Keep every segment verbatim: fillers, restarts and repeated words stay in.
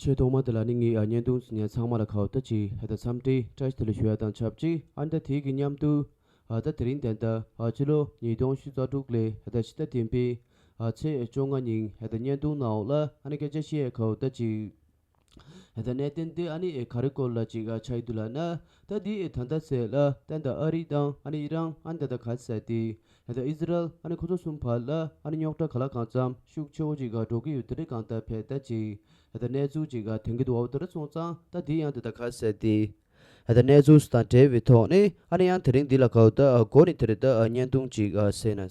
ཆེས་ཐོག་མ་དེ་ལ་ནི་ངས་ཨ་བརྙན་ཐུང་གཟིགས་མཁན་ཚང་མ་ལ་ཁ་བརྡ་ཅིག་ཧ་ད་འཚམས་འདྲི་བཀྲ་ཤིས་བདེ་ལེགས་ཞུ་ཡ་དང་ཆབས་ཅིག་ཨ་ནི་ད་དེའི་གི་མཉམ་དུ་ཨ་ད་དེ་རིང་དེ་འདྲ་ཨ་ཕྱི་ལོ་ཉིས་སྟོང་ཉི་ཤུ་རྩ་དྲུག་ལོའི་ཧ་ད་ཕྱི་ཟླ་བདུན་པའི་ཨ་ཚེས་བཅོ་ལྔ་ཉིན་ཧ་ད་བརྙན་ཐུང་ནང་ལ་ཨ་ནི་སྐད་ཆ་བཤད་ཡ་ཁ་བརྡ་ཅིག་ཧ་ད་གནད་དོན་དེ་ཨ་ནི་ག་རེ་སྐོར་ལ་ཅིག་ཨ་ཆགས་ཡོད་འདུག་ལབ་ན། ད་དེ་ད་ལྟ་ཚེ་ལ་ད་ད་ཨ་རི་དང་ཨ་ནི་ཨི་རན་ཨ་ནི་ད་ད་ག་ཟེར་དེ། ད་ཨི་ཟི་རལ་ཨ་ནི་ཁོ་ཚོ་གསུམ་བར་ལ་ཨ་ནི་རྙོག་དྲ་ག་ལ་གང་འཚམ་ཤུགས་ཆེ་བོ་ཅིག་ག་འགྲོ་གི་ཡོད་དེ་འདྲ་གང་ལྟར་བས་ད་ཅིག་ད་གནས་ཚུལ་ཅིག་ག་ཐོན་གི་འདུག་བ། འོ་དེ་འདྲ་སོང་ཙང་ད་དེ་ཡང་དེ་ད་ག་ཟེར་དེ་ད་གནས་ཚུལ་དང་འབྲེལ་བའི་ཐོག་ནས་ཨ་ནི་ཡང་དེ་རིང་འདི་ལ་ག་བར་ད་འགོ་ནས་དེ་རེད་ད་བརྙན་ཐུང་ཅིག་ག་བཟོས་ན།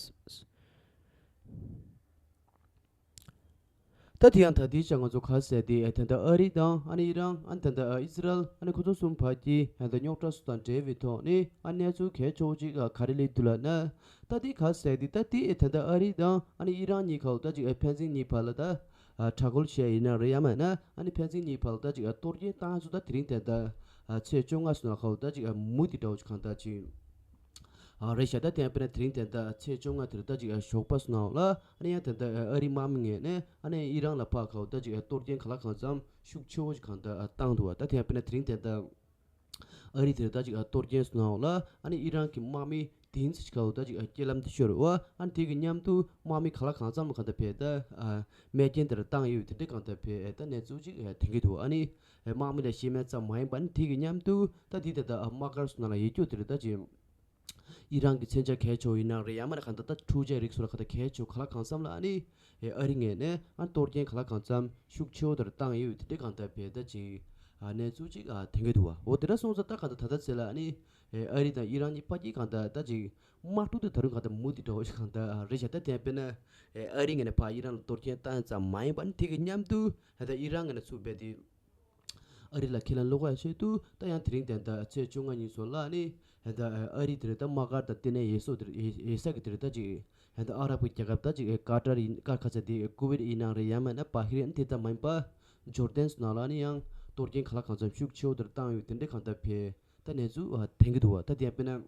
ད་དེ་ཡང་ད་དེའི་ཆ་ང་ཚོ་ག་ཟེར་དེ་ད་ལྟ་ཨ་རི་དང་ཨ་ནི་ཨི་རན་ཨ་ནི་ད་ལྟ་ཨི་ཟི་རལ་ཨ་ནི་ཁོ་ཚོ་གསུམ་བར་གྱི་ད་ལྟ་རྙོག་དྲ་སོགས་དང་འབྲེལ་བའི་ཐོག་ནས་ཨ་གནས་ཚུལ་གལ་ཆེ་བོ་ཅིག་ག་རེ་སླེབས་འདུག་ལབ་ན། ད་དེ་ག་ཟེར་དེ་ད་དེ་ད་ལྟ་ཨ་རི་དང་ཨ་ནི་ཨི་རན་གཉིས་ཁ་ད་ཅིག་ཕན་ཚུན་གཉིས་བར་ལ་ད་དྲག་རྒོལ་བྱས་ཡིན་ན་རེད་ཡང་མིན་ན་ཨ་ནི་ཕན་ཚུན་གཉིས་བར་ལ་ད་ཅིག་གཏོར་སྐྱོན་བཏང་ཚུལ་ད་དེ་རིང་ད་ལྟ་ཚེས་བཅོ་ལྔ་སོང་ན་ཁ་ད་ཅིག་མུ་མཐུད་འདྲ་བོ་ཅིག་གང་ལྟར་ཅིག་ཨ་རེད་ཤག་ད་དེ་ཡང་དཔེར་ན་དེ་རིང་དེ་ད་ཚེས་བཅོ་ལྔ་དེར་ད་ཅིག་ཨ་ཞོགས་པ་སོང་ནའང་ལ་ཨ་ནི་ཡང་དེ་ད་ཨ་རི་དམག་མི་ངོས་ནས་ཨ་ནི་ཨི་རན་ལ་ཕར་ཁ་ད་ཅིག་ཨ་གཏོར་སྐྱོན་ག་ལ་གང་འཚམ་ཤུགས་ཆེ་བོ་ཞིག་གང་ད་ཨ་བཏང་འདུག་བ། ད་དེ་ཡང་དཔེར་ན་དེ་རིང་དེ་ད་ཨ་རི་དེར་ད་ཅིག་ཨ་གཏོར་སྐྱོན་སོང་ནའང་ལ་ཨ་ནི་ཨི་རན་གྱི་དམག་མི་བདུན་ཙམ་ཞིག་ཁ་ད་ཅིག་ཨ་རྐྱེན་ལམ་དུ་ཤོར་བ། ཨ་ནི་དེ་གི་མཉམ་དུ་དམག་མི་ག་ལ་གང་འཚམ་ལ་གང་ད་བས་ད་ཨ་རྨས་སྐྱོན་དེར་བཏང་ཡོད་དེ་འདྲ་གང་ད་བས་ཨ་ད་གནས་ཚུལ་ཅིག་ཨ་ཐོན་གྱི་འདུག་ཨ་ནི་དམག་མི་ལ་ཤི་རྨས་ཙམ་མ་ཡིན་པ་ཨ་ནི་དེ་གི་མཉམ་དུ་ད་དེ་ད་ད་ཨ་དམག་སྒར་སོང་ན་ལ་ཡོད་རྒྱུ་དེ་རེད་ད་ཅིག་ཨི་རན་གྱི་མཚོན་ཆ་གལ་ཆེ་བོ་ཡིན་ན་རེད་ཡང་མིན་ན་གང་ལྟར་ད་འཕྲུལ་ཆས་རིགས་སོགས་ལ་གང་ལྟར་གལ་ཆེ་བོ་ག་ལ་གང་འཚམ་ལ་ཨ་ནི་ཨེ་ཨ་རི་ངོས་ནས་ཨ་གཏོར་སྐྱོན་ག་ལ་གང་འཚམ་ཤུགས་ཆེ་བོ་དེར་བཏང་ཡོད་དེ་འདྲ་གང་ལྟར་བས་ད་ཅིག་ཨ་གནས་ཚུལ་ཅིག་ཨ་ཐོན་གྱི་འདུག་བ། འོ་དེ་འདྲ་སོང་ཙང་ད་གང་ལྟར་ད་ལྟ་ཚེ་ལ་ཨ་ནི་ཨེ་ཨ་རི་དང་ཨི་རན་གཉིས་བར་གྱི་གང་ལྟར་ད་ཅིག་དམག་འཁྲུག་དེ་ད་རུང་གང་ལྟར་མུ་མཐུད་འདྲ་བོ་ཞིག་གང་ལྟར་ཨ་རེད་ཤག་ད་དེ་དཔེར་ན་ཨེ་ཨ་རི་ངོས་ནས་ཕར་ཨི་རན་ལ་གཏོར་སྐྱོན་བཏང་ཙམ་མ་ཡིན་པ་ཨ་ནི་དེ་གི་མཉམ་དུ་ད་ལྟ་ཨི་རན་ངོས་ནས་ཚུར་རྦད་དེ་ཨ་རི་ལ་ཁས་ལེན་བློ་ཁ་ཆེད་དུ་ད་ཡང་དེ་རིང་དེ་ད་ཚེས་བཅོ་ལྔ་ཉིན་སོ་ལ་ནི་ད་ཨ་རི་དེར་ད་དམག་སྒར་དང་ལྟེ་གནས་ཡོད་ས་དེར་ཡོད་ས་གི་དེར་ད་ཅིག་ད་ཨ་རབ་ཀྱི་རྒྱལ་ཁབ་ད་ཅིག་ཀ་ཏར་ཡིན་ཀ་ཁ་ཚ་དེ་ཀུ་ཝེད་ཡིན་ནའང་རེད་ཡང་མིན་ན་བྷ་ཧི་རན་དེ་ཙམ་མ་ཡིན་པ་ཇོར་ཌན་སོགས་ནང་ལ་ནི་ཡང་གཏོར་སྐྱོན་ག་ལ་གང་འཚམ་ཤུགས་ཆེ་བོ་དེར་བཏང་ཡོད་དེ་འདྲ་གང་ལྟར་བས་ད་གནས་ཚུལ་ཐོན་གྱི་འདུག་བ། ད་དེ་ཡང་དཔེར་ན།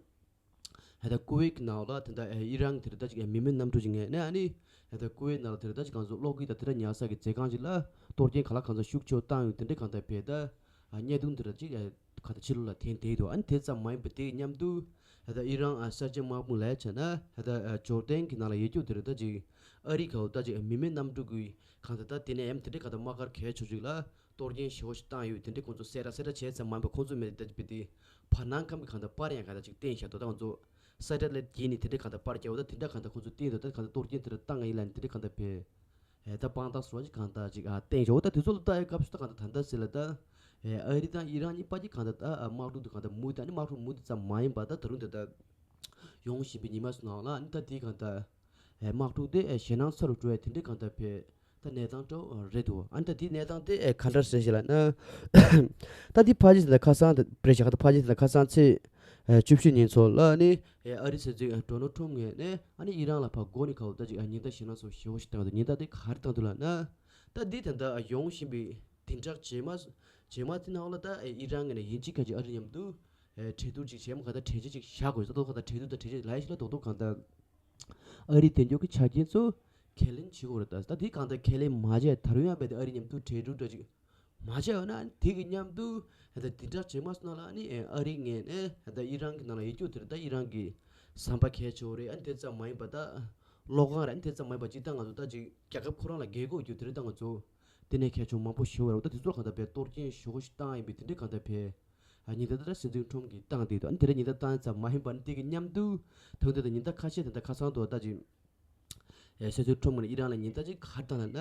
ད་ལྟ་ཀུ་ཝེད་ནང་ལ་ད་ལྟ་ཨི་རན་དེ་ད་ཅིག་མི་མེད་གནམ་གྲུ་ཅིག་ངོས་ནས་ཨ་ནི་ད་ལྟ་ཀུ་ཝེད་ནང་ལ་དེ་ད་ཅིག་གང་ཚོ་གློག་སྐུད་དང་དེ་འདྲ་ཉར་ས་གི་མཛོད་ཁང་ཅིག་ལ་གཏོར་སྐྱོན་ག་ལ་གང་འཚམ་ཤུགས་ཆེ་བོ་བཏང་ཡོད་དེ་འདྲ་གང་ལྟར་བས་ད་བརྙན་ཐུང་དེ་ད་ཅིག་ག་ད་ཕྱི་ལོགས་ལ་ཐོན་བསྡད་འདུག་ཨ་ནི་དེ་ཙམ་མ་ཡིན་པ་དེ་གི་མཉམ་དུ་ད་ལྟ་ཨི་རན་གསར་བརྗེ་དམག་དཔུང་ལ་བྱས་ན་ད་ལྟ་ཇོར་ཌན་གྱི་ནང་ལ་ཡོད་རྒྱུ་དེ་ད་ཅིག་ཨ་རི་ག་ད་ཅིག་མི་མེད་གནམ་གྲུ་གི་གང་ད་ད་དེ་ནས་ཡང་དེ་འདྲ་གང་ད་དམག་སྒར་གལ་ཆེ་ཅིག་ལ། གཏོར་སྐྱོན་ཞེ་པོ་ཞིག་བཏང་ཡོད་དེ་འདྲའི་ཁོང་ཚོ་གསལ་བསྒྲགས་གསལ་བསྒྲགས་བྱས་ཙམ་མ་ཡིན་པར་ཁོང་ཚོ་མི་རེ་ད་ཅིག་བི་དེ་བར་སྣང་ཁམས་ཀྱི་གང་ལྟར་པར་ཡང་གང་ལྟར་ཅིག་བསྟན་བཞག་འདུག་ད་ང་ཚོ་གསལ་བསྒྲགས་ལས་བརྒྱུད་ནས་དེ་འདྲའི་གང་ལྟར་པར་རྒྱག་འོ་ད་དེ་འདྲ་གང་ལྟར་ཁོང་ཚོ་བསྟན་འདུག་ད་གང་ལྟར་གཏོར་སྐྱོན་དེ་འདྲ་བཏང་ཡིན་ལ་ནི་དེ་འདྲའི་གང་ལྟར་བས་ད་དཔང་རྟགས་སོགས་ཅིག་གང་ལྟར་ཅིག་བསྟན་བཞག་འོ་ད་དེ་ཚོ་ལ་ལྟ་ཡའི་སྐབས་སུ་ད་གང་ལྟར་ད་ལྟ་ཟེར་ལ་ད་ཨ་རི་དང་ཨི་རན་གཉིས་བར་གྱི་གང་ལྟར་ད་དམག་འཁྲུག་དེ་གང་ལྟར་མུ་མཐུད་ཨ་ནི་དམག་འཁྲུག་མུ་མཐུད་ཙམ་མ་ཡིན་པར་ད་ད་རུང་དེ་ལྟར་ཡོང་བཞིན་པའི་ཉི་མ་སོགས་ནང་ལ་ཨ་ནི་ད་དེའི་གང་ལྟར། དམག་འཁྲུག་དེ་ཞེད་སྣང་ཚ་རུ་འགྲོ་བའི་དེ་འདྲའི་གང་ལྟར་བས་ད་གནས་སྟངས་འདྲ་བོ་རེད་འདུག་ཨ་ནི་ད་དེའི་གནས་སྟངས་དེ་ག་འདྲ་ཟེར་ཞིག་ལབ་ན། ད་དེ་ཕལ་ཆེར་ད་ཁ་སང་དེ་རེད་ཤག་ད་ཕལ་ཆེར་ད་ཁ་སང་ཚེས་བཅུ་བཞི་ཉིན་ཚོ་ལ་ནི་ཨ་རི་སྲིད་འཛིན་ཌོ་ནལ་ཊམ་ངོས་ནས་ཨ་ནི་ཨི་རན་ལ་ཕར་འགོ་ནས་ཁ་འོ་ད་ཅིག་ཉེན་བརྡ་ཞེད་སྣང་ཚ་བོ་ཞེ་པོ་ཞིག་བཏང་འདུག་ཉེན་བརྡ་དེ་ག་རེ་བཏང་འདུག་ལབ་ན། ད་འདི་ད་ལྟ་ཡོང་བཞིན་པའི་བདུན་ཕྲག་རྗེས་མ་རྗེས་མ་དེ་ནང་ལ་ད་ཨི་རན་ངོས་ནས་ཡིན་གཅིག་མིན་གཅིག་ཨ་རི་མཉམ་དུ་གྲོས་བསྡུར་ཅིག་བྱས་མ་ག་ད་གྲོས་ཆོད་ཅིག་བཞག་དགོས་ས་ད་ག་ད་གྲོས་བསྡུར་དང་གྲོས་ཆོད་ལབ་ཡ་ཞིག་ལ་རྡོག་རྡོག་གང་ལྟར། ཨ་རིའི་དོན་འཁྱོལ་གྱི་ཆ་རྐྱེན་ཚོ་ཁས་ལེན་བྱེད་དགོས་རེད། ད་ད་དེ་གང་ལྟར་ཁས་ལེན་མ་བྱས་ད་རུང་ཡང་རྦད་དེ་ཨ་རི་མཉམ་དུ་གྲོས་བསྡུར་འདྲ་ཅིག་མ་བྱས་ཡོད་ན་དེ་གི་མཉམ་དུ་ད་དེ་འདྲ་རྗེས་མ་སོང་ན་ལ་ནི་ཨ་རིའི་ངོས་ནས་ད་ཨི་རན་གྱི་ནང་ལ་ཡོད་རྒྱུ་དེ་རེད། ད་ཨི་རན་གྱི་ཟམ་པ་གལ་ཆེ་བོ་རེད། ཨ་ནི་དེ་ཙམ་མ་ཡིན་པ་ད་གློག་ཁང་རེད། ཨ་ནི་དེ་ཙམ་མ་ཡིན་པ་སྤྱིར་བཏང་ང་ཚོ་ད་ཅིག་རྒྱལ་ཁབ་ཁོ་རང་ལ་རྒྱལ་སྒོ་ཡོད་རྒྱུ་དེ་རེད། ད་ང་ཚོ་དེ་ནས་གལ་ཆེ་བོ་མང་པོ་ཞེ་པོ་རེད། ད་དེ་ཚོ་ལ་གང་ལྟར་བས་གཏོར་སྐྱོན་ཞེ་པོ་ཞིག་བཏང་ཡིན་པའི་དེ་འདྲའི་གང་ལྟར་བས། ཨ་ཉིན་ད་ལྟ་སྲིད་འཛིན་ཁྲོམ་གྱིས་བཏང་བསྡད་འདུག་ཨ་ནི་དེ་རིང་ཉིན་ད་བཏང་ཙམ་མ་ཡིན་པ་ནི་དེ་གི་མཉམ་དུ་ད་དུང་དེ་ད་ཉིན་ད་ཁ་ཤས་དེ་ད་ཁ་སང་དུ་ད་ཅིག་ཨེ་སྲིད་འཛིན་ཁྲོམ་ངོས་ནས་ཨི་རན་ལ་ཉིན་ད་ཅིག་ག་རེ་བཏང་ལབ་ན།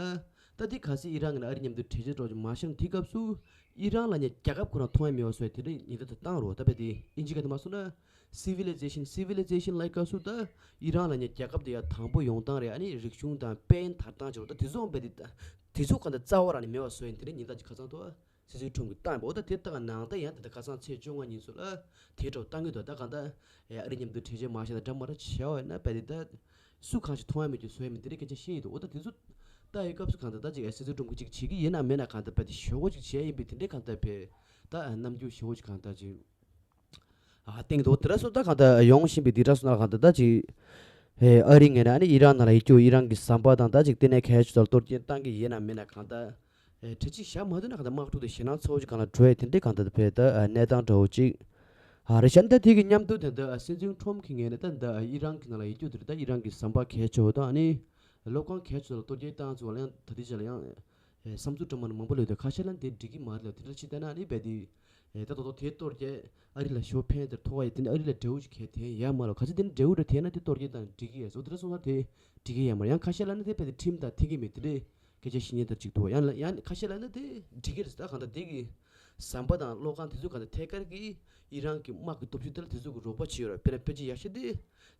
ད་དེ་གལ་སྲིད་ཨི་རན་ངོས་ནས་ཨ་རི་མཉམ་དུ་གྲོས་ཆོད་འདྲ་ཅིག་མ་བཞག་ན་དེ་སྐབས་སུ་ཨི་རན་ལ་ཉིན་རྒྱལ་ཁབ་ཁོ་རང་མཐོང་ཡ་མེད་པ་བཟོ་ཡ་དེ་འདྲ་ཉིན་ད་ད་བཏང་རོགས། ད་དཔེ་དེ་ཨིན་ཇི་སྐད་དུ་མ་སོང་ན་སི་ཝི་ལི་ཛེ་ཤན་སི་ཝི་ལི་ཛེ་ཤན་ལབ་སྐབས་སུ་ད་ཨི་རན་ལ་ཉིན་རྒྱལ་ཁབ་དེ་ཡ་དང་པོ་ཡོང་སྟངས་རེད། ཨ་ནི་རིག་གཞུང་དང་དཔལ་ཡོན་དར་སྟངས་བྱས་རོགས། ད་དེ་ཚོ་དཔེ་དེ་ད་དེ་ཚོ་གང་ད་རྩ་བ་རང་ནས་མེད་པ་བཟོ་ཡ་དེ་འདྲ་ཉིན་ད་ཅིག་ཁ་སང་དུ་ཨ། སྲིད་འཛིན་ཁྲོམ་གྱིས་བཏང་ཡོད་པ། འོ་ད་དེ་ལྟ་ག་ནང་ད་ཡང་ད་ལྟ་ཁ་སང་ཚེས་བཅོ་ལྔ་ཉིན་སོ་ལ་དེ་འདྲ་བཏང་གི་འདུག་ད་གང་ལྟར་ཨ་རི་མཉམ་དུ་གྲོས་ཆོད་མ་བཞག་ན་འདྲ་མ་འདྲ་བྱས་པ་ཡིན་ན་དཔེ་དེ་ད་སུ་གང་ཞིག་མཐོང་ཡ་མེད་ཀྱི་བཟོ་ཡ་མེད་དེ་འདྲའི་སྐད་ཆ་བཤད་ཡོད་འདུག་འོ་ད་དེ་ཚོ་ལྟ་ཡི་སྐབས་སུ་གང་ལྟར་ད་ཅིག་ཨ་སྲིད་འཛིན་ཁྲོམ་གྱིས་ཅིག་བྱེད་ཀྱི་ཡིན་ན་མེད་ན་གང་ལྟར་དཔེ་དེ་ཞེ་པོ་ཅིག་བྱས་ཡིན་པའི་དེ་འདྲའི་གང་ལྟར་དཔེ་ད་རྣམ་འགྱུར་ཞེ་པོ་ཅིག་གང་ལྟར་ཅིག་ཨ་བསྟན་གྱི་འདུག་དེ་འདྲ་སོང་ད་གང་ལྟར་ཡོང་བཞིན་པའི་དེ་འདྲ་སོང་ན་གང་ལྟར་ད་ཅིག་ཨ་རི་ངོས་ནས་ཨ་ནི་ཨི་རན་ནང་ལ་ཡོད་རྒྱུ་ཨི་རན་གྱི་ཟམ་པ་དང་ད་ཅིག་ལྟེ་གནས་གལ་ཆེ་ཚོ་ལ་གཏོར་སྐྱོན་བཏང་གི་ཡིན་ན་མེད་ན་གང་ལྟར། ཨེ་གྲ་སྒྲིག་བྱ་མ་ཐུབ་ན་གང་ལྟར་དམག་འཁྲུག་དེ་ཞེད་སྣང་ཚ་བོ་ཅིག་གང་ལ་འགྲོ་ཡ་དེ་འདྲའི་གང་ལྟར་བས་ད་ཨ་གནས་སྟངས་འདྲ་བོ་ཅིག་ཨ་རེད་ཤག་ད་དེ་གི་མཉམ་དུ་ད་ལྟ་ཨ་སྲིད་འཛིན་ཁྲོམ་གྱི་ངོས་ནས་ད་ལྟ་ཨ་ཨི་རན་གྱི་ནང་ལ་ཡོད་རྒྱུ་དེ་རེད། ད་ཨི་རན་གྱི་ཟམ་པ་གས་ཆེ་བོ་དང་ཨ་ནི་སློབ་ཁང་གས་ཆེ་བོ་ལ་གཏོར་རྒོལ་བཏང་ཚུལ་ལ་ཡང་ད་ལྟའི་ཆ་ལ་ཡང་ཨེ་བསམ་ཚུལ་འདྲ་མི་འདྲ་མང་པོ་ལོས་ཏེ་ཁ་ཤས་ལ་དེ་འགྲིག་གི་མ་རེད་ལ། དེ་འདྲ་ཅིག་བལྟས་ན་ཨ་ནི་རྦད་དེ་ཨེ་ད་དོ་དོ་དེ་གཏོར་རྒོལ་ཨ་རི་ལ་ཞེ་པོ་ཕན་ཐོགས་ཡ་དེ་ནི་ཨ་རི་ལ་འབྲས་བུ་ཞིག་གས་དེ་ཡ་མ་ལོ། ག་ཚོད་དེ་ནི་འབྲས་བུ་འདྲ་དེ་ན་དེ་གཏོར་རྒོལ་དང་འགྲིག་གི་ཡ་སོ་དེ་འདྲ་སོང་ན་དེ་འགྲིག་གི་ཡ་མ་རེད། ཡང་ཁ་ཤས་ལ་ནི་དེ་རྦད་དེ་ཁྲིམས་དང་མཐུན་གི་མེད་དེ་འདྲའི་སྐད་ཆ་བཤད་མཁན་དེ་ཅིག་འདུག་ཡང་ལ་ཡང་ཁ་ཤས་ལ་ནི་དེ་འགྲིག་གི་རེད། ད་གང་ལྟར་དེ་གི་ཟམ་པ་དང་གློག་ཁང་དེ་ཚོ་གང་ལྟར་ཐད་ཀར་གྱི་ཨི་རན་གྱི་དམག་གི་སྟོབས་ཤུགས་དེ་ལ་དེ་ཚོ་གི་རོགས་པ་བྱེད་ཡོད་རེད། དཔེར་ན་ཕལ་ཆེར་ཡག་ཤོས་དེ་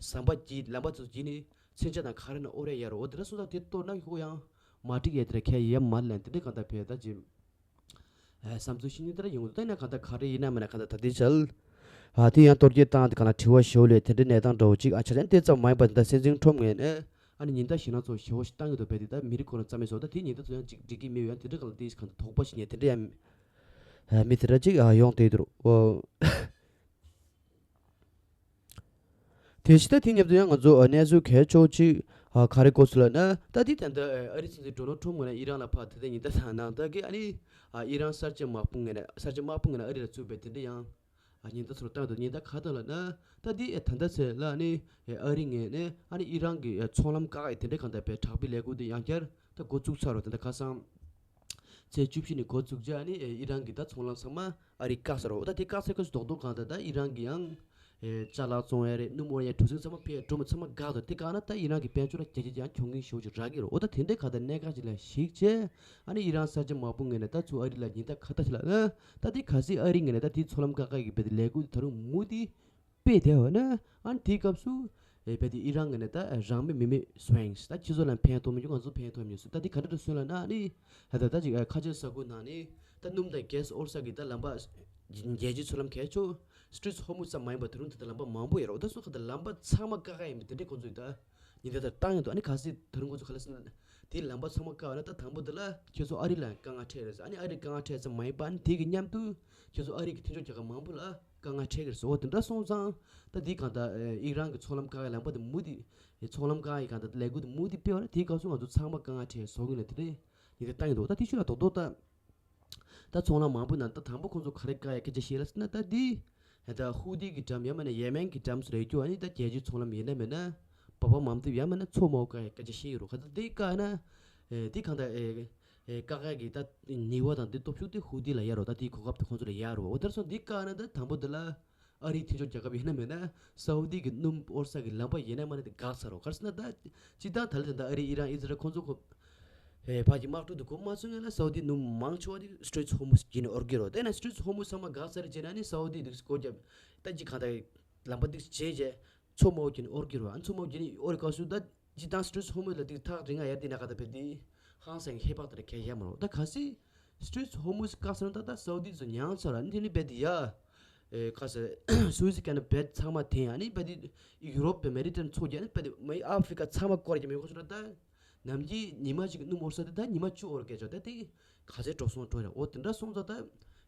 ཟམ་པ་བརྒྱུད་ལམ་པ་དེ་ཚོ་བརྒྱུད་ནས་མཚོན་ཆ་དང་ག་རེ་ན་དབོར་ཡ་ཡོད་རེད། འོ་དེ་འདྲ་སོང་ཙང་དེ་གཏོར་ན་ཁོ་ཡང་མ་འགྲིག་ཡ་དེ་འདྲ་གས་ཡོད་མ་རེད་ལབ་དེ་འདྲ་གང་ལྟར་བས་ད་ཅི། ཨ་བསམ་ཚུལ་ཤེས་ནི་དེ་འདྲ་ཡོང་འདུག་ད་ཡིན་ན་གང་ལྟར་ག་རེ་ཡིན་ན་མིན་ན་གང་ལྟར་ད་ལྟའི་ཆར་ཨ་དེ་ཡང་གཏོར་རྒོལ་བཏང་དེ་ག་ལ་དྲི་བ་ཞུ་ལས་དེ་འདྲའི་གནས་སྟངས་འདྲ་བོ་ཅིག་ཨ་ཆ་ཅན་དེ་ཙམ་མ་ཡིན་པ་དེ་འདྲ་སྲིད་འཛིན་ཁྲོམ་ངོས་ནས་ཨ་ནི་ཉེན་བརྡ་ཞེད་སྣང་ཚ་བོ་ཞེ་པོ་ཞིག་བཏང་གི་འདུག་བས་དེ་ད་མི་རིགས་ཁོ་རང་རྩ་མེད་བཟོ་ད་དེ་ཉེན་བརྡ་ཚོ་ཡང་ཅིག་འགྲིག་གི་མེད་ཡང་དེ་འདྲ་གང་ལ་དེ་གང་ལྟར་དོགས་པ་ཞིག་ཉེ་དེ་འདྲ་ཡང་ཨ་མི་དེ་འདྲ་ཅིག་ཨ་ཡོང་དེ་འདུག་ཨོ། དེ་བཞིན་ད་དེ་མཉམ་དུ་ཡང་ང་ཚོ་ཨ་གནས་ཚུལ་གལ་ཆེ་བོ་གཅིག་ཨ་ག་རེ་གོ་ཚུལ་ལབ་ན། ད་དེ་ད་ལྟ་ཨ་རི་སྲིད་འཛིན་ཌོ་ནལ་ཊམ་ངོས་ནས་ཨི་རན་ལ་ཕར་ད་ལྟ་ཉེན་བརྡ་དང་ནང་ལྟར་གྱི་ཨ་ནི་ཨ་ཨི་རན་གསར་བརྗེ་དམག་དཔུང་ངོས་ནས་གསར་བརྗེ་དམག་དཔུང་ངོས་ནས་ཨ་རི་ལ་བཙུགས་པའི་དེ་འདྲ་ཡང་ཨ་ཉེན་བརྡ་ཚུར་བཏང་འདུག་ཉེན་བརྡ་ག་ད་ལབ་ན། ད་དེ་ཨ་ད་ལྟ་ཚེ་ལ་ཨ་ནི་ཨ་རི་ངོས་ནས་ཨ་ནི་ཨི་རན་གྱི་ཨ་ཚོང་ལམ་བཀག་ཡ་དེ་འདྲ་གང་ལྟར་བའི་དྲག་པོའི་ལས་འགུལ་དེ་ཡང་བསྐྱར་ད་འགོ་བཙུགས་ཚར་བ་དེ་འདྲ་ཁ་སང་ཚེས་བཅུ་བཞི་ནས་འགོ་བཙུགས་རྗེས་ཨ་ནི་ཨི་རན་གྱི་ད་ཚོང་ལམ་ཚང་མ་ཨ་རི་བཀག་ཚར་རོ། ད་དེ་བཀག་ཚར་སྐབས་སུ་རྡོག་རྡོག་གང་ལྟར་ད་ཨི་རན་གྱི་ཡང་ཨེ་ཅ་ལག་བཙོང་ཡ་རེད། སྣུམ་དབོར་ཡ་གྲུ་གཟིངས་ཚང་མ་ཕེ་འགྲོ་མི་ཚང་མ་བཀག་འདུག་དེ་བཀག་ན་ད་ཨི་རན་གྱི་དཔལ་འབྱོར་ལ་རྒྱ་ཆེ་ཅིག་ཡང་གྱོང་གུན་ཞེ་པོ་ཅིག་རག་གི་རེད། འོ་ད་དེ་འདྲའི་གང་ལྟར་གནད་འགག་ཅིག་ལ་གཞིགས་བྱས་ཨ་ནི་ཨི་རན་གསར་བརྗེ་དམག་དཔུང་ངོས་ནས་ད་ཚུར་ཨ་རི་ལ་ཉེན་བརྡ་ག་ད་ཅིག་ལབ་ན། ད་དེ་གལ་སྲིད་ཨ་རི་ངོས་ནས་ད་དེ་ཚོང་ལམ་བཀག་ག་ཡི་བའི་ལས་འགུལ་དེ་ད་རུང་མུ་མཐུད་སྤེལ་བསྡད་པ་ན་ཨ་ནི་དེའི་སྐབས་སུ་ཨེ་བས་དེ་ཨི་རན་ངོས་ནས་ད་རང་མོས་མི་མོས་སུ་ཡིན་ད་ཁྱེད་ཚོ་ལ་ཕན་ཐོགས་མི་འགྱུར་ང་ཚོ་ཕན་ཐོགས་མི་འགྱུར་ད་དེ་ག་འདྲ་འདྲ་སུན་ལ་ན་ཨ་ནི་ད་ད་ད་ཅིག་ཨ་ཁ་ཆེ་ས་ཁུལ་ནང་ནས་ད་སྣུམ་དང་གྷེ་སི་དབོར་ས་གི་ད་ལམ་པ་རྒྱལ་སྤྱིའི་ཚོང་ལམ་གལ་ཆེ་ཤོས་སི་ཊྲེཊ་ཧོར་མུཛ་ཙམ་མ་ཡིན་པ་ད་རུང་དེ་ད་ལམ་པ་མང་པོ་ཡོད་རེད། འོ་ད་སོ་ཁ་ད་ལམ་པ་ཚང་མ་བཀག་ག་ཡིན་པ་དེ་འདྲའི་ཁོང་ཚོས་ད་ཉེན་བརྡ་ད་བཏང་ཡོད་འདུག་ཨ་ནི་གལ་སྲིད་ད་རུང་ཁོང་ཚོ་ག་ལ་སོང་ན་དེའི་ལམ་པ་ཚང་མ་བཀག་པ་ན་ད་དང་པོ་དེ་ལ་ཁྱེད་ཚོ་ཨ་རི་ལ་དཀའ་ངལ་འཕྲད་རེད་ཟེར། ཨ་ནི་ཨ་རི་དཀའ་ངལ་འཕྲད་ཙམ་མ་ཡིན་པ་ཨ་ནི་དེ་གི་མཉམ་དུ་ཁྱེད་ཚོ་ཨ་རི་གི་མཐུན་ཕྱོགས་རྒྱལ་ཁབ་མང་པོ་ལ་དཀའ་ངལ་འཕྲད་ཀྱི་རེད་ཟེར། འོ་དེ་འདྲ་སོང་ཙང་ད་འདི་གང་ལྟར་ཨི་རན་གྱི་ཚོང་ལམ་བཀག་ཡའི་ལམ་པ་དེ་མུ་མཐུད་ཚོང་ལམ་བཀག་ཡའི་གང་ལྟར་ལས་འགུལ་དེ་མུ་མཐུད་སྤེལ་བ་ན་དེའི་སྐབས་སུ་ང་ཚོ་ཚང་མ་དཀའ་ངལ་འཕྲད་བཟོ་གི་ལ་དེ་རེད་ཉེན་བརྡ་བཏང་གི་འདུག་ད་དེ་ཤུ་ལ་རྡོག་རྡོག་ད་ད་ཚོང་ལམ་མང་པོའི་ནང་ད་དང་པོ་ཁོང་ཚོ་ག་རེ་བཀག་ཡ་སྐད་ཆ་བཤད་ལ་ཟེར་ན་ད་འདི་ད་ཧུ་ཏི་གི་འགྲམ་ཡང་མིན་ན་ཡེ་མེན་གི་འགྲམ་སུ་རེད་རྒྱུ་ཨ་ནི་ད་རྒྱལ་སྤྱིའི་ཚོང་ལམ་ཡིན་ན་མིན་ན་བབ་བབ་མམ་དུ་ཡང་མིན་ན་མཚོ་མོ་བཀག་ཡ་སྐད་ཆ་བཤད་ཡོད་རུ་ག་ད་འདི་བཀག་ན་ཨེ་འདི་གང་ལྟར་ཨེ། ཨེ་བཀག་ཡག་གི་ད་ནུས་པ་དང་དེ་སྟོབས་ཤུགས་དེ་ཧུ་ཏི་ལ་ཡོད་རེད། ད་དེའི་གོ་སྐབས་དེ་ཁོང་ཚོ་ལ་ཡོད་རེད། འོ་དེར་སོང་འདི་བཀག་ན་ད་དང་པོ་དེ་ལ་ཨ་རིའི་མཐུན་ཕྱོགས་རྒྱལ་ཁབ་ཡིན་ན་མིན་ན་སའུ་དི་གི་སྣུམ་དབོར་ས་གི་ལམ་པ་ཡིན་ན་མ་ན་དེ་འགག་ཚར་རོ། ག་རེ་ཟེར་ན་ད་སྤྱིར་བཏང་ད་ལྟ་དེ་འདྲ་ཨ་རི་ཨི་རན་ཨི་ཛི་རལ་ཁོང་ཚོ་ཁོ་ཨེ་ཕ་གི་དམག་འཁྲུག་དེ་འགོ་མ་ཚུགས་སྔོན་ལ་སའུ་དི་སྣུམ་མང་ཆེ་བ་དེ་སི་ཊྲེཊ་ཧོར་མུཛ་བརྒྱུད་ནས་དབོར་གི་རོ། དེ་ན་སི་ཊྲེཊ་ཧོར་མུཛ་ཚང་མ་འགག་ཚར་རྗེས་ན་ནི་སའུ་དི་དེ་སྒོ་བརྒྱབ་ད་ཅི་གང་ལྟར་ལམ་པ་དེ་བྱས་རྗེས། མཚོ་དམར་པོ་བརྒྱུད་ནས་དབོར་གྱི་རེད་བ། མཚོ་དམར་པོ་བརྒྱུད་ནས་དབོར་བའི་སྐབས་སུ་ད་སྤྱིར་བཏང་སི་ཊྲེཊ་ཧོར་མུཛ་ལ་དེ་ཐག་རིང་ང་ཡར་དེ་ན་ག་ད་བས་དེ་ཧང་སང་ཧེ་བག་དེ་ལ་གལ་ཡ་མ་རོ། ད་གལ་སྲིད་སི་ཊྲེཊ་ཧོར་མུཛ་བཀག་སོང་ན་ད་ད་སའུ་དི་ཚོ་མྱངས་ཚར་ར་ནི་དེ་ནི་བས་དེ་ཡ་ཨེ་ག་ས་སུ་ཨེ་ཛི་ཀ་ནལ་བས་ཚང་མ་དེ་ཡང་ནི་བས་དེ་ཡུ་རོབ་དང་མེ་ཌི་ཊེ་རེ་ནི་མཚོ་བརྒྱུད་ནི་བས་དེ་མ་ཨ་ཧྥི་རི་ཀ་ཚང་མ་བསྐོར་གྱི་མི་དགོས་སོང་ན་ད་ནམ་རྒྱུན་ཉི་མ་གཅིག་གི་སྣུམ་དབོར་ས་དེ་ད་ཉི་མ་བཅུ་དབོར་གྱི་ཆོག་ད་དེ་ག་ཚད་འགྲོ་སོང་འགྲོ་རེད། འོ་དེ་འདྲ་སོང་ཙང་ད་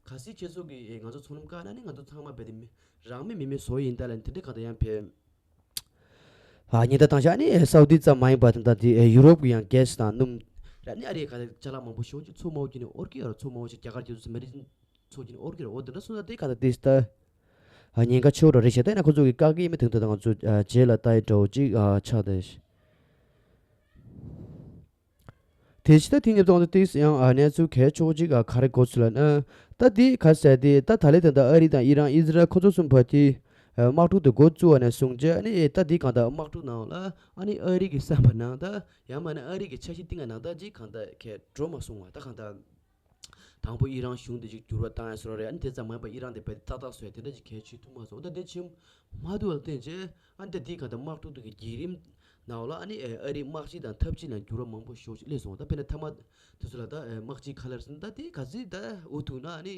གལ་སྲིད་ཁྱེད་ཚོ་གི་ཨེ་ང་ཚོ་ཚོང་ལམ་བཀག་ན་ནི་ང་ཚོ་ཚང་མ་བས་དེ་མི་རང་མོས་མི་མོས་བཟོ་ཡིན་ད་ལ་དེ་འདྲ་ག་ད་ཡང་བས། ཨ་ཉེན་བརྡ་བཏང་བཞག་ནི་སའུ་དི་ཙམ་མ་ཡིན་པ་དེ་འདྲ་དེ་ཡུ་རོབ་ཀྱི་ཡང་གྷེ་སི་དང་སྣུམ་ར་ནི་ཨ་རིའི་ག་ཅ་ལག་མང་པོ་ཞེ་པོ་ཅིག་མཚོ་དམར་པོ་བརྒྱུད་ནས་དབོར་གྱི་ཡོད་རེད། མཚོ་དམར་པོ་ཅིག་རྒྱ་གར་རྒྱལ་ཚོགས་སུ་མེ་རི་མཚོ་བརྒྱུད་ནས་དབོར་གྱི་རེད། འོ་དེ་འདྲ་སོང་ཙང་དེ་ག་ད་དེ་ད་ཨ་ཉེན་ཁ་ཆེ་བོ་འདྲ་རེད་ཤག་ད་ཡིན་ན་ཁོ་ཚོ་གི་བཀག་གི་ཡིན་མིན་དེ་འདྲ་ད་ང་ཚོ་ཨ་རྗེས་ལ་ལྟ་ཡི་འདྲ་བོ་ཅིག་ཨ་ཆགས་བསྡད་ཤག་དེ་ཕྱི་ད་དེ་ཉིད་དུ་ཏིས་ཡང་ཨ་གནས་ཚུལ་གལ་ཆེ་བོ་ཅིག་ཨ་ག་རེ་གོ་ཚུལ་ལ་ན། ད་དེ་ག་ཟེར་དེ་ད་ད་ལེ་དེ་འདྲ་ཨ་རི་དང་ཨི་རན་ཨི་ཛི་རལ་ཁོ་ཚོ་གསུམ་བར་གྱི་ཨ་དམག་འཁྲུག་དེ་འགོ་བཙུགས་པ་ནས་བཟུང་རྗེས་ཨ་ནི་ད་དེ་གང་ལྟར་དམག་འཁྲུག་ནང་ལ་ཨ་ནི་ཨ་རི་གི་བསམ་པ་ནང་ད་ཡང་མིན་ན་ཨ་རི་གི་འཆར་གཞི་བཏིང་བ་ནང་ད་ཅིག་གང་ལྟར་གས་འགྲོ་མ་སོང་བ་ད་གང་ལྟར། དང་པོ་ཨི་རན་གཞུང་དེ་ཅིག་འགྱུར་བ་བཏང་ཡ་སོགས་རེད། ཨ་ནི་དེ་ཙམ་མ་ཡིན་པར་ཨི་རན་དེ་བས་ཏག་ཏག་བཟོས་དེ་འདྲ་ཅིག་གལ་ཆེ་ཐུབ་མ་སོང་། ད་དེ་ཕྱིན་མ་ཐུབ་པ་ལ་བརྟེན་བྱས་ཨ་ནི་ད་དེའི་ག་ད་དམག་འཁྲུག་དེ་གི་བརྒྱུད་རིམ་ནང་ལ་ཨ་ནི་ཨ་རིའི་དམག་སྤྱི་དང་འཐབ་ཇུས་ནང་འགྱུར་བ་མང་པོ་ཞེ་པོ་ཅིག་སླེབས་སོང་། ད་དཔེར་ན་མཐའ་མ་དེ་ཚོ་ལ་ད་དམག་སྤྱིའི་ཁ་ལར་ཟིན་ད་དེ་ག་ཚོད་ད་འུ་ཐུག་ན་ཨ་ནི་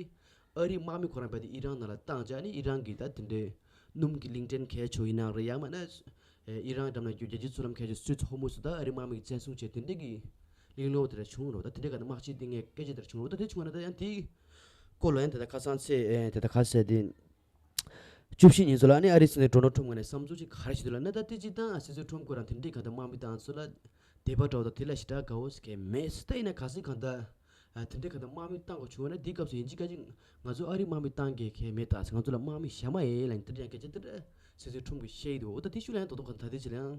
ཨ་རིའི་དམག་མི་ཁོ་རང་བས་ཏེ་ཨི་རན་ནང་ལ་བཏང་བྱས་ཨ་ནི་ཨི་རན་གི་ད་དེ་འདྲའི་སྣུམ་གི་གླིང་ཕྲན་གལ་ཆེ་བོ་ཡིན་ན་རེད། ཡང་མིན་ན། ཨེ་ཨི་རན་འགྲམ་ན་རྒྱུ་རྒྱལ་སྤྱིའི་ཚོང་ལམ་མཁན་ཆེ་སུད་ཧོར་མུ་སུ་ད་ཨ་རི་དམག་མི་གིས་བཙན་བཟུང་བྱས་དེ་འདྲ་གི་གླེང་སློང་དེ་འདྲ་བྱུང་རོགས། ད་དེ་འདྲ་ག་ནས་དམག་སྤྱི་དེ་ངས་སྐད་ཆ་དེ་འདྲ་བྱུང་རོགས། ད་དེ་བྱུང་བ་ན་ད་ཡང་དེའི་སྐོར་ལ་ཡང་དེ་ད་ཁ་སང་ཚེ་ཨེ་དེ་ད་ཁ་ཟེར་དེ་བཅུ་བཞི་ཉིན་ཚོ་ལ་ནི་ཨ་རི་སྲིད་འཛིན་ཌོ་ནལ་ཊམ་ངོས་ནས་བསམ་ཚུལ་ཅིག་ག་རེ་ཞིག་འདུག་ལབ་ན། ད་དེ་སྤྱིར་བཏང་སྲིད་འཛིན་ཊམ་ཁོ་རང་དེ་འདྲའི་ག་ད་དམག་མི་དང་ཚོ་ལ་དད་པ་འདྲ་བོ་ད་དེ་ལ་ཞེ་དྲག་དགའ་བོ་ཟེར་མཁན་མེད། ད་ཡིན་ན་གལ་སྲིད་གང་ལྟར། ཨ་དེ་འདྲའི་ག་ད་དམག་མི་བཏང་དགོས་བྱུང་བ་ན། འདི་སྐབས་སུ་ཡིན་གཅིག་མིན་གཅིག་ང་ཚོ་ཨ་རིའི་དམག་མི་བཏང་གི་གལ་མེད་ད་ཟེར། ང་ཚོ་ལ་དམག་མི་གཞན་མ་ཡིན་ལབ་ནས་དེ་འདྲ་ཡང་སྐད་ཆ་དེ་འདྲ་སེ་སེ་ཁྲོམ་གྱིས་བཤད་ཀྱི་འདུག་འོ་ད་དེ་ཤུགས་ལ་ཡང་རྡོག་རྡོག་ག་ད་དེ་ཆེ་ལ་ཡང་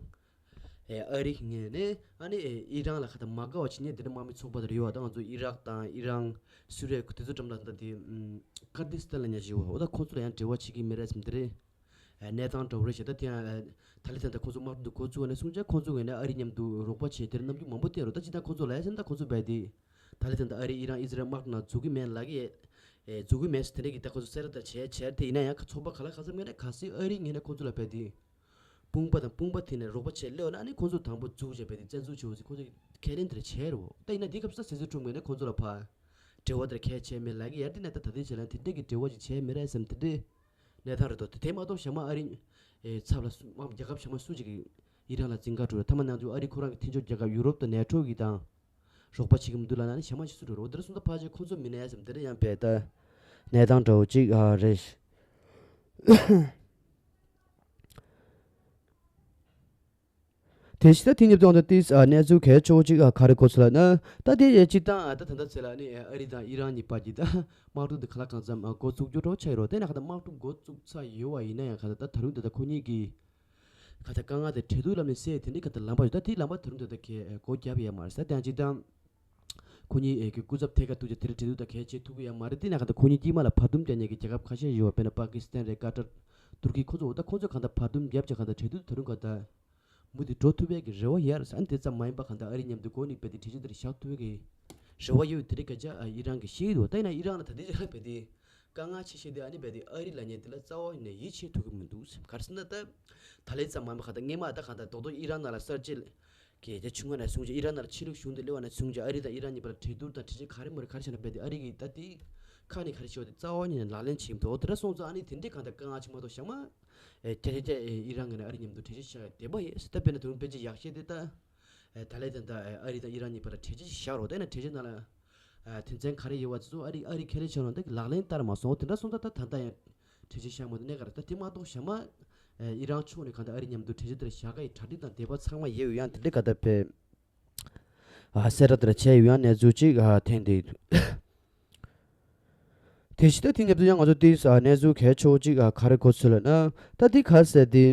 ཨ་རི་ངོས་ནས་ཨ་ནི་ཨི་རན་ལ་ག་ད་མ་དགའ་བ་བྱེད་མཁན་དེ་འདྲ་དམག་མི་ཚོགས་པ་དེ་འདྲ་ཡོད་པ། ད་ང་ཚོ་ཨི་རག་དང་ཨི་རན། སུ་རི་ཡ་དེ་ཚོ་འགྲམ་ལ་ད་དེ་ཀར་དི་སི་ཐན་ལབ་མཁན་ཞིག་ཡོད་པ། འོ་ད་ཁོང་ཚོ་ལ་ཡང་འབྲེལ་བ་བྱེད་ཀྱི་མེད་རེད་ཟེར་དེ་རེད། ཨ་གནས་སྟངས་འདྲ་བོ་རེད་ཤག་ད་དེ་ཡང་ཨ་ད་ལི་ཐན་དང་ཁོང་ཚོ་དམག་འཁྲུག་འདི་འགོ་བཙུགས་པ་ནས་བཟུང་བྱས་ཁོང་ཚོ་ངོས་ནས་ཨ་རི་མཉམ་དུ་རོགས་པ་བྱེད་དེར་རྣམ་འགྱུར་མང་པོ་བསྟན་རོགས། ད་ཇི་ལྟར་ཁོང་ཚོ་ལ་ཡ་ཟེར་ན་ཁོང་ཚོ་རྦད་དེ་ད་ལི་ཐན་དང་ཨ་རི་ཨི་རན་ཨི་ཟི་རལ་དམག་འཁྲུག་ནང་འཛུལ་གྱི་མེད་ལབ་ཀྱི་ཡོད། ཨེ་འཛུལ་གྱི་མེད་ཟེར་དེ་འདྲ་གི་ད་ཁོང་ཚོ་གསལ་བསྒྲགས་དང་བྱས་བྱས་དེ་ཡིན་ན་ཡང་ཚོགས་པ་ག་ལ་ག་ཚོད་ངོས་ནས་གལ་སྲིད་ཨ་རི་ངོས་ནས་ཁོང་ཚོ་ལ་རྦད་དེ་དཔུང་པ་དང་དཔུང་པ་མཐུད་ནས་རོགས་པ་བྱས་སླེབས་ན་ཨ་ནི་ཁོང་ཚོ་དང་པོ་འཛུགས་བྱས་རྦད་དེ་བཙན་འཛུལ་བྱེད་འོ་ཟེར་ཁོང་ཚོ་ཁས་ལེན་དེ་འདྲ་བྱས་རོགས། ད་ཡིན་ན་འདི་སྐབས་སུ་ད་སེ་སེ་ཁྲོམ་ངོས་ནས་ཁོང་ཚོ་ལ་ཕར་འབྲེལ་བ་དེར་གལ་ཆེ་མེད་ལབ་ཀྱི་ཡོད་རེད། དེ་ནས་ད་ད་ལྟའི་ཆ་ལ་དེ་འདྲས་ཀྱི་འབྲེལ་བ་ཅིག་བྱས་མེད་རེད་བསམ་དེ་འདྲས་གནས་སྟངས་རེད་འདུག་དེ་དེ་མ་གཏོགས་གཞན་མ་ཨ་རི་ཨེ་ཚབ་ལ་སུ་དམག་རྒྱལ་ཁབ་གཞན་མ་སུ་ཅིག་གིས་ཨི་རན་ལ་འཛིང་ག་འགྲོ་རེད། ཐ་མ་ནང་དུ་ཨ་རི་ཁོ་རང་གི་མཐུན་ཕྱོགས་རྒྱལ་ཁབ་ཡུ་རོབ་དང་ནེ་ཊོ་གིས་དང་རོགས་པ་བྱེད་ཀྱི་མི་འདུག་ལབ་ན་ནི་གཞན་མ་ཅིག་སུ་འགྲོ་རེད། འོ་དེ་འདྲ་སོང་ཙང་ཕལ་ཆེར་ཁོང་ཚོ་མིན་ན་བསམ་དེ་འདྲས་ཡང་བས་ད་གནས་སྟངས་འདྲ་བོ་ཅིག་ཨ་རེད། དེ་བཞིན་ད་དེ་ཉིད་དུ་ད་ཏིས་གནས་ཚུལ་གལ་ཆེ་བོ་ཅིག་ག་རེ་གོ་ཚུལ་ལ་ན། ད་དེ་སྤྱིར་བཏང་ད་ད་ལྟ་ཚེ་ལ་ནི་ཨ་རི་དང་ཨི་རན་གཉིས་བར་གྱི་ད་དམག་འཁྲུག་འདི་ག་ལ་གང་འཚམ་འགོ་བཙུགས་རྒྱུ་འདྲ་བོ་ཆགས་ཡོད་རེད། དེ་ན་ག་ད་དམག་འཁྲུག་འགོ་བཙུགས་ཚར་ཡོད་པ་ཡིན་ན་ཡང་ག་ད་ད་ད་རུང་ད་ད་ཁོ་གཉིས་ཀྱི་ག་ད་དཀའ་ངལ་དེ་གྲོས་བསྡུར་ལམ་ནས་སེལ་དེ་འདྲའི་ག་ད་ལམ་པ་ཡོད། ད་དེའི་ལམ་པ་ད་རུང་ད་ད་གས་སྒོ་བརྒྱབ་ཡོད་མ་རེད་ཟེར། ད་ཡང་སྤྱིར་བཏང་ཁོ་གཉིས་ཨེ་གི་སྐུ་ཚབ་ཐད་ཀར་ཐུག་ཅིག་དེ་རིང་གྲོས་བསྡུར་དང་གལ་ཆེ་ཐུག་གི་ཡོད་མ་རེད། དེ་ན་ག་ད་ཁོ་གཉིས་དཀྱིལ་མ་ལ་བར་འདུམ་རྒྱག་མཁན་གྱི་རྒྱལ་ཁབ་ཁ་ཤས་ཡོད་པ། དཔེར་ན་པ་ཀི་སི་ཐན་རེད། ཀ་ཏར། ཏུར་ཀི། ཁོ་ཚོ། འོ་ད་ཁོ་ཚོས་གང་ལྟར་བར་འདུམ་བརྒྱབ་ཅིག་གང་ལྟར་གྲོས་བསྡུར་ད་རུང་གང་ལྟར་མུ་མཐུད་འགྲོ་ཐུབ་པའི་གི་རེ་བ་ཡོད་རེད་ཟེར། ཨ་ནི་དེ་ཙམ་མ་ཡིན་པ་གང་ལྟར་ཨ་རི་མཉམ་དུ་འགོ་ནས་རྦད་དེ་གྲོས་ཆོད་དེར་བཞག་ཐུབ་པའི་གི་རེ་བ་ཡོད། དེ་རིང་སྐད་ཆ་ཨ་ཨི་རན་གྱིས་བཤད་ཀྱི་འདུག་ད་ཡིན་ན་ཨི་རན་ལ་ད་ལྟའི་ཆར་རྦད་དེ་དཀའ་ངལ་ཆེ་ཤོས་དེ་ཨ་ནི་རྦད་དེ་ཨ་རི་ལབ་མཁན་དེ་ལ་རྩ་བ་ནས་ཡིད་ཆེས་ཐུབ་ཀྱི་མི་འདུག་ཟེར། ག་རེ་ཟེར་ན་ད་ད་ལན་ཙམ་མ་ཡིན་པ་གང་ལྟར་སྔས་མ་ད་གང་ལྟར་རྡོག་རྡོག་ཨི་རན་ནང་ལ་གསར་བརྗེ་གི་རྒྱ་ཆུང་བ་ནས་བཟུང་བྱས་ཨི་རན་ནང་ལ་ཆོས་ལུགས་གཞུང་དེ་སླེབས་པ་ནས་བཟུང་བྱས་ཨ་རི་དང་ཨི་རན་གཉིས་བར་ལ་གྲོས་བསྡུར་དང་གྲོས་ཆོད་ག་རེ་མ་རེད་ག་རེ་བྱས་ན་རྦད་དེ་ཨ་རི་གིས་ད་དེ་ཁ་ནས་ག་རེ་བཤད་པ་དེ་རྩ་བ་ཉིད་ནས་ལག་ལེན་བྱེད་མི་ཐུབ། འོ་དེ་འདྲ་སོང་ཙང་ཨ་ནི་དེ་འདྲའི་གང་ལྟར་དཀའ་ངལ་ཆེ་མ་གཏོགས་གཞན་མ་ཨེ་ཁྱེད་ཁྱེད་ཁྱེད་ཨེ་ཨི་རན་ངོས་ནས་ཨ་རི་མཉམ་དུ་གྲོས་ཆོད་བཞག་ཡ་བདེ་པོ་ཡོད་ཟེར། ད་དཔེར་ན་དེ་རིང་ཕལ་ཆེར་ཡག་ཤོས་དེ་ད་ཨེ་ད་ལན་ད་ལྟ་ཨེ་ཨ་རི་དང་ཨི་རན་གཉིས་བར་ལ་གྲོས་ཆོད་ཅིག་བཞག་རོགས། དེ་ན་གྲོས་ཆོད་ནང་ལ་ཨེ་དོན་ཚན་ག་རེ་ཡོད་པ་དེ་ཚོ་ཨ་རི་ཨ་རི་ཁས་ལེན་བྱས་རོགས། ད་ལག་ལེན་བསྟར་མ་སོང་། འོ་དེ་འདྲ་སོང་ཙང་ད་ད་ལྟ་ཡང་གྲོས་ཆོད་བཞག་མ་ཐུབ་ནས་ག་རེ། ད་དེ་མ་གཏོགས་གཞན་མ་ཨེ་ཨི་རན་ཕྱོགས་ནས་གང་ལྟར་ཨ་རི་མཉམ་དུ་གྲོས་ཆོད་དེར་བཞག་ག་ཡི་གྲ་སྒྲིག་དང་འབད་པ་ཚང་མ་ཡོད་ཡོད། ཡང་དེ་འདྲའི་ག་ད་ཕེ་ཨ་གསལ་བསྒྲགས་དེ་འདྲ་བྱས་ཡོད། ཡང་གནས་ཚུལ་ཅིག་ཨ་ཐོན་བསྡད་ཡོད། དེ་བཞིན་ད་དེ་ཉིད་དུ་ཡང་ང་ཚོ་དེ་ཨ་གནས་ཚུལ་གལ་ཆེ་བོ་ཅིག་ཨ་ག་རེ་གོ་ཚུལ་ལ་ན། ད་དེ་ག་ཟེར་དེ་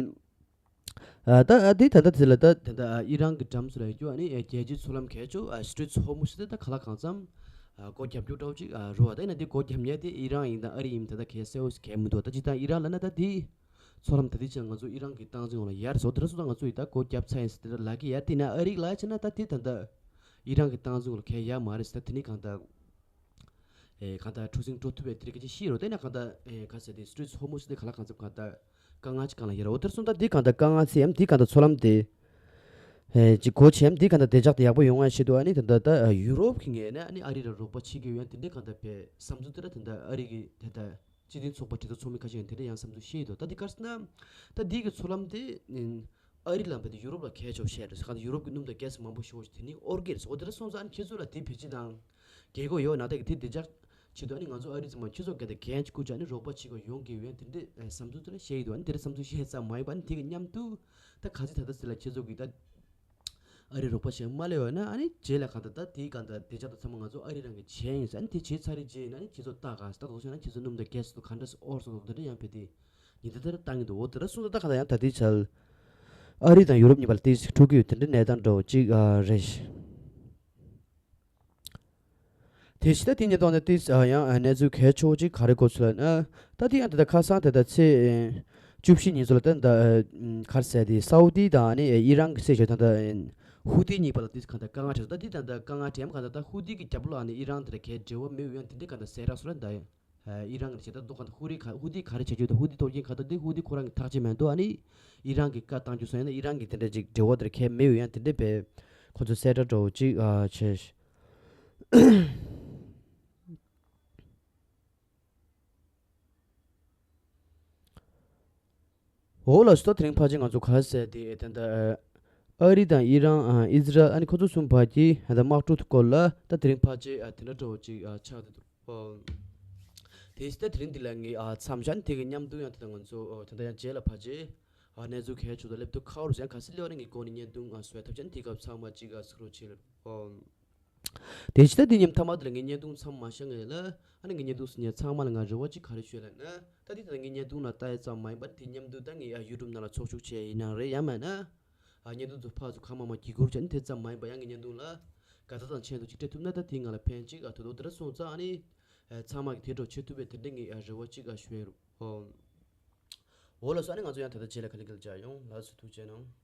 ཨ་ད་ཨ་དེ་ད་ལྟ་དེ་ལ་ད་ད་ལྟ་ཨི་རན་གྱི་འགྲམ་ཚོ་ལ་ཡོད་རྒྱུ་ཨ་ནི་རྒྱལ་སྤྱིའི་མཚོ་ལམ་གལ་ཆེ་བོ་ཨ་སི་ཊེ་རེཊ་ཧོར་མུ་ཛི་དེ་ད་ག་ལ་གང་འཚམ་ཨ་སྒོ་བརྒྱབ་རྒྱུ་འདྲ་བོ་ཅིག་ཨ་རེད་པ། ད་ཡིན་ན་དེ་སྒོ་བརྒྱབ་མཁན་དེ་ཨི་རན་ཡིན་དང་ཨ་རི་ཡིན་ད་ལྟ་གལ་གསལ་བོ་ཞིག་གང་མི་འདུག་ད་སྤྱིར་བཏང་ཨི་རན་ལབ་ན་ད་དེ་མཚོ་ལམ་ད་ལྟའི་ཆར་ང་ཚོ་ཨི་རན་གྱི་སྟངས་འཛིན་འོག་ལ་ཡོད་རེད་ཟེར། འོ་དེ་འདྲ་སོང་ཙང་ང་ཚོ་ཡིས་ད་སྒོ་བརྒྱབ་ཚར་ཡིན་ཟེར་དེ་འདྲ་ལབ་ཀྱི་ཡོད་རེད། དེ་ན་ཨ་རི་ལ་བྱས་ན་ད་དེ་ད་ལྟ་ཨི་རན་གྱི་སྟངས་འཛིན་འོག་ལ་གང་ཡང་ཡོད་མ་རེད་ཟེར། ད་དེ་ནི་གང་ལྟར་ཨེ་གང་ལྟར་འཁྲུག་ཟིང་འགྲོ་ཐུབ་པའི་དེ་རིགས་ཀྱི་ཤེས་རོགས། དེ་ན་གང་ལྟར་ཨེ་ག་ཟེར་དེ་སི་ཊེ་རེཊ་ཧོར་མུ་ཛི་དེ་ག་ལ་གང་འཚམ་གང་ལྟར་དཀའ་ངལ་ཅིག་སྒང་ལ་ཡོད་རེད། འོ་དེ་འདྲ་སོང་ཙང་དེ་གང་ལྟར་དཀའ་ངལ་ཆེ་ཡང་དེ་གང་ལྟར་མཚོ་ལམ་དེ་ཨེ་ཅིག་སྒོ་ཕྱེ་ཡང་དེ་གང་ལྟར་བདེ་འཇགས་དེ་ཡག་པོ་ཡོང་བ་ཆེད་དུ་ཨ་ནི་ད་ལྟ་ད་ཡུ་རོབ་ཀྱི་ངོས་ནས་ཨ་ནི་ཨ་རི་ལ་རོགས་པ་བྱེད་ཀྱི་ཡོད་ཡང་དེ་འདྲའི་གང་ལྟར་བས་བསམ་ཚུལ་དེ་འདྲ་ད་ལྟ་ཨ་རི་གི་དེ་ལྟར་སྤྱི་མཐུན་ཚོགས་པ་གྲོས་ཚོགས་ཚོགས་མི་ཁ་ཤས་ཀྱིས་དེ་འདྲ་ཡང་བསམ་ཚུལ་བཤད་ཡོད་འདུག་ད་འདི་ག་རེ་ཟེར་ན། ད་འདི་གི་མཚོ་ལམ་དེ་ཨ་རི་ལ་བར་དུ་ཡུ་རོབ་ལ་གལ་ཆེ་བ་བཤད་རེད་ཟེར། གང་ལྟར་ཡུ་རོབ་ཀྱི་སྣུམ་དང་གྷེ་སི་མང་པོ་ཞེ་པོ་ཞིག་དེ་ནི་ཨོར་གྱི་རེད་ཟེར། འོ་དེ་འདྲ་སོང་ཙང་ཨ་ནི་ཁྱེད་ཚོ་ལ་དེ་བེད་སྤྱོད་དང་རྒྱལ་སྒོ་ཡོད་ན་ད་གི་དེ་བདེ་འཇགས་ཆེད་དུ་ཨ་ནི་ང་ཚོ་ཨ་རི་ཚང་མ་ཁྱེད་ཚོ་ག་དེ་གན་ཅིག་བསྐུར་བྱས་ཨ་ནི་རོགས་པ་བྱེད་དགོས་ཡོང་གི་ཡོད་དེ་འདྲའི་བསམ་ཚུལ་དེ་འདྲ་བཤད་ཡི་འདུག་ཨ་ནི་དེ་འདྲ་བསམ་ཚུལ་བཤད་ཙམ་མ་ཡིན་པ་ཨ་ནི་དེ་གི་མཉམ་དུ་ད་ག་ཚོད་ད་ལྟ་ཟེར་ལ་ཁྱེད་ཚོ་གི་ད་ཨ་རི་རོགས་པ་བྱེད་མ་སླེབས་པ་ན་ཨ་ནི་རྗེས་ལ་གང་ལྟར་ད་དེའི་གང་ལྟར་བདེ་འཇགས་དང་ཚང་མ་ང་ཚོ་ཨ་རི་རང་གིས་བྱས་ཡིན་ཟེར། ཨ་ནི་དེ་བྱས་ཚར་རེད་རྗེས་ན་ཨ་ནི་ཁྱེད་ཚོ་ལྟ་ག་ཟེར། ད་དོགས་ཤོར་ན་ཁྱེད་ཚོ་སྣུམ་དང་གྷེ་སི་དང་ག་འདྲ་ཨོར་སོང་དང་དེ་འདྲ་ཡང་བས་དེ་ཉིན་ད་ལྟར་བཏང་གི་འདུག་འོ་དེ་འདྲ་སོང་ཙང་ད་གང་ལྟར་ཡང་ད་ལྟའི་ཆར་ཨ་རི་དང་ཡུ་རོབ་གཉིས་བར་ལ་ཏོག་ཙམ་འཁྲུག་གི་ཡོད་དེ་འདྲའི་གནས་སྟངས་འདྲ་བོ་ཅིག་ཨ་རེད། དེ་བཞིན་ད་དེ་ཉིད་དང་ནི་ཏོག་ཙམ་ཡང་གནས་ཚུལ་གལ་ཆེ་བོ་ཅིག་ག་རེ་གོ་ཚུལ་ལ་ན། ད་དེ་ཡང་ད་ལྟ་ཁ་སང་ད་ལྟ་ཚེས་བཅུ་བཞི་ཉིན་ཚོ་ལ་ད་ད་ག་རེ་ཟེར་དེ་སའུ་ཏི་དང་ནི་ཨི་རན་གྱི་སྲིད་གཞུང་ད་ལྟ་ཧུ་ཏི་གཉིས་བར་ལ་ཏོག་ཙམ་གང་ལྟར་དཀའ་ངལ་འཕྲད་སོང་། ད་དེ་ད་ལྟ་དཀའ་ངལ་འཕྲད་ཡམ་གང་ལྟར་ད་ཧུ་ཏི་གི་རྒྱབ་ལོགས་ཨ་ནི་ཨི་རན་དེ་ལ་གའི་འབྲེལ་བ་མེད་ཡོད་ཡང་དེ་འདྲའི་གང་ལྟར་ཟེར་རག་སོང་ལ་ད། ཨི་རན་གྱི་བྱེད་སྟངས་དོ་ག་ཧུ་རི་ག་ཧུ་ཏི་ག་རེ་བྱེད་རྒྱུ་དང་ཧུ་ཏི་གཏོར་མཁན་ག་དང་དེ་ཧུ་ཏི་ཁོ་རང་གི་ཐག་གཅོད་མ་གཏོགས་ཨ་ནི་ཨི་རན་གྱི་བཀའ་བཏང་རྒྱུ་སོང་ཡང་ན་ཨི་རན་གྱི་དེ་འདྲ་ཅིག་འབྲེལ་བ་དེར་གལ་མེད་ཡོད་ཡང་དེ་འདྲ་བས་ཁོ་ཚོ་གསལ་བསྒྲགས་འདྲ་བོ་ཅིག་ཨ་བྱས། འོ་ལགས་སོ། ད་དེ་རིང་ཕལ་ཆེར་ང་ཚོ་ག་རེ་ཟེར་དེ་ད་ལྟ་ཨ་རི་དང་ཨི་རན་ཨི་ཟི་རལ་ཨ་ནི་ཁོ་ཚོ་གསུམ་བར་གྱི་ད་དམག་འཁྲུག་སྐོར་ལ་ད་དེ་རིང་ཕལ་ཆེར་དེ་འདྲ་འདྲ་བོ་ཅིག་ཆགས་བསྡད་འདུག་དེ་ད་དེ་རིང་འདི་ལ་ངས་ཨ་མཚམས་བཞག་ནས་དེ་གི་མཉམ་དུ་ཡང་དེ་ད་ང་ཚོ་ཨ་དེ་འདྲ་ཡང་རྗེས་ལ་ཕལ་ཆེར་ཨ་གནས་ཚུལ་གལ་ཆེ་ཤོས་དང་སླེབས་དུས་ཁ་བར་ཡང་ག་ཚོད་སླེབས་ན་ངས་སྒོ་ནས་བརྙན་ཐུང་ཨ་བཟོ་ཐབས་བྱས་ནས་དེ་སྐབས་ཚང་མ་གཅིག་ཨ་གཟིགས་རོགས་བྱེད། ཨ་ དེ་ཕྱི་ད་དེ་མཉམ་ཐ་མ་དེ་ལ་ངའི་བརྙན་ཐུང་མཚམས་མ་བཞག་ངེས་ལ། ཨ་ནི་ངའི་བརྙན་ཐུང་གཟིགས་མཁན་ཚང་མ་ལ་ང་རེ་བ་གཅིག་ག་རེ་ཞུ་ལབ་ན། ད་དེ་ད་ངའི་བརྙན་ཐུང་ལ་ལྟ་ཡ་ཙམ་མ་ཡིན་པར་དེ་མཉམ་དུ་ད་ངའི་ཡ་ཡུ་ཊུབ་ནང་ལ་ཚོགས་ཞུགས་བྱས་ཡིན་ནའང་རེད། ཡང་མིན་ན་ཨ་བརྙན་ཐུང་ཚོ་ཕར་ཚུར་གང་མང་མང་བརྒྱུད་སྐུར་བྱས་ནས། དེ་ཙམ་མ་ཡིན་པར་ཡང་ངའི་བརྙན་ཐུང་ལ་དགའ་རྟགས་དང་མཆན་ཐོ་གཅིག་སྤྲད་ཐུབ་ན། ད་དེ་ང་ལ་ཕན་གཅིག་ཨ་ཐོ་ཐོ་དེ་འདྲ་སོང་ཙང་། ཨ་ནི་ཨ་ཚང་མ་གིས་དེ་འདྲ་བྱེད་ཐུབ་པའི་དེ་འདྲ་ངའི་ཨ་རེ་བ་གཅིག་ཨ་ཞུ་ཡ་རུ། ཨོ། འོ་ལགས་སོ། ཨ་ནི་ང་ཚོ་ཡང་ད་ལྟ་རྗེས་ལ་ག་ལེ་ག་ལེ་མཇལ་ཡོང་། ལགས་སོ། ཐུགས་རྗེ་གནང་།